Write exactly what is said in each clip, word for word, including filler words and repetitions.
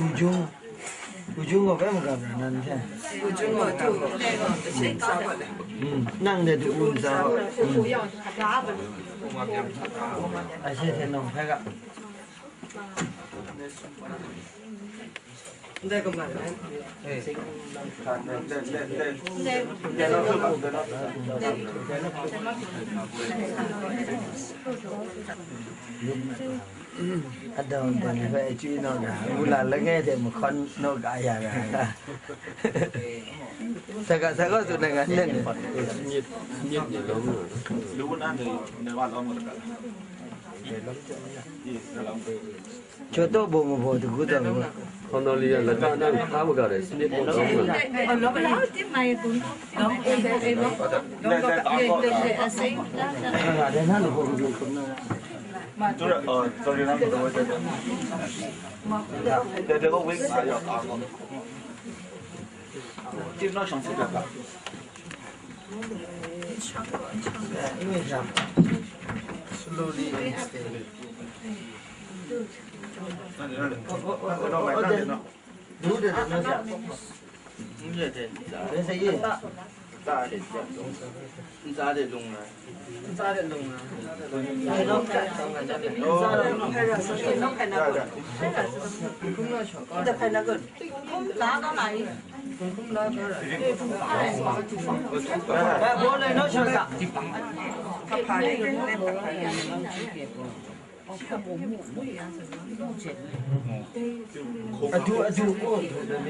Ujung, ujung ko bai magap ra nan hte. Ujung ko tu. Hmm, nang de tu un sa. Hmm. Ai se hte nong hpe ga. Ndai kumla. Adang dang hpe achywi naw ga, wula langai hte mahkawn naw ga ya ga. Saka saka tsun ai ga nen. Myit, myit ni lawm lu. Lu na ni, ni wa lawm lu ga. Yes, lawm. Chawtaw baw mabaw dahku taw mabaw. Hkawm nau li yang lata nang hka maga dai, smit maw hkawm nga. Nga nga dai na lu baw mabaw hkawm na. Slowly exhale. Adu, adu, oh, adu, adu, adu,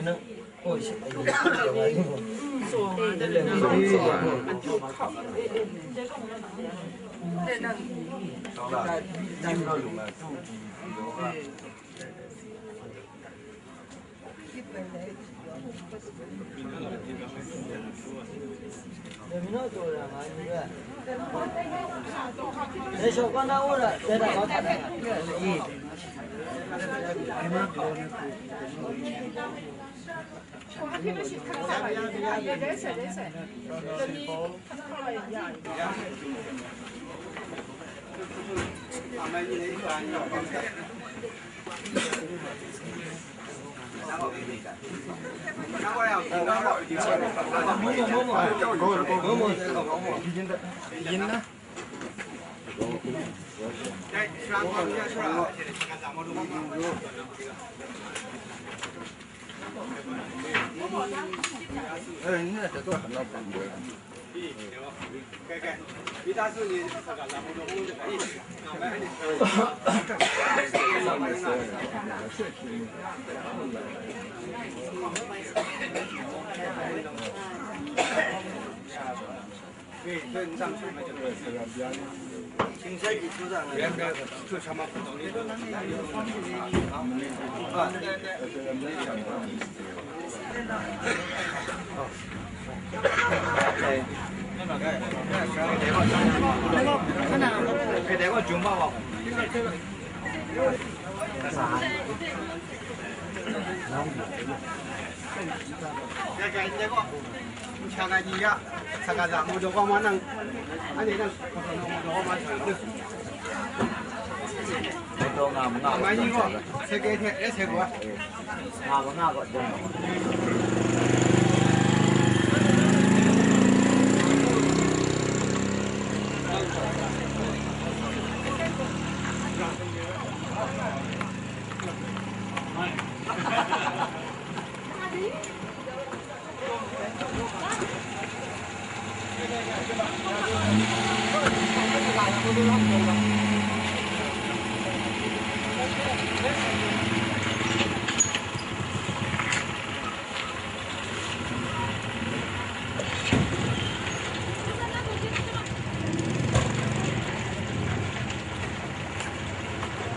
adu.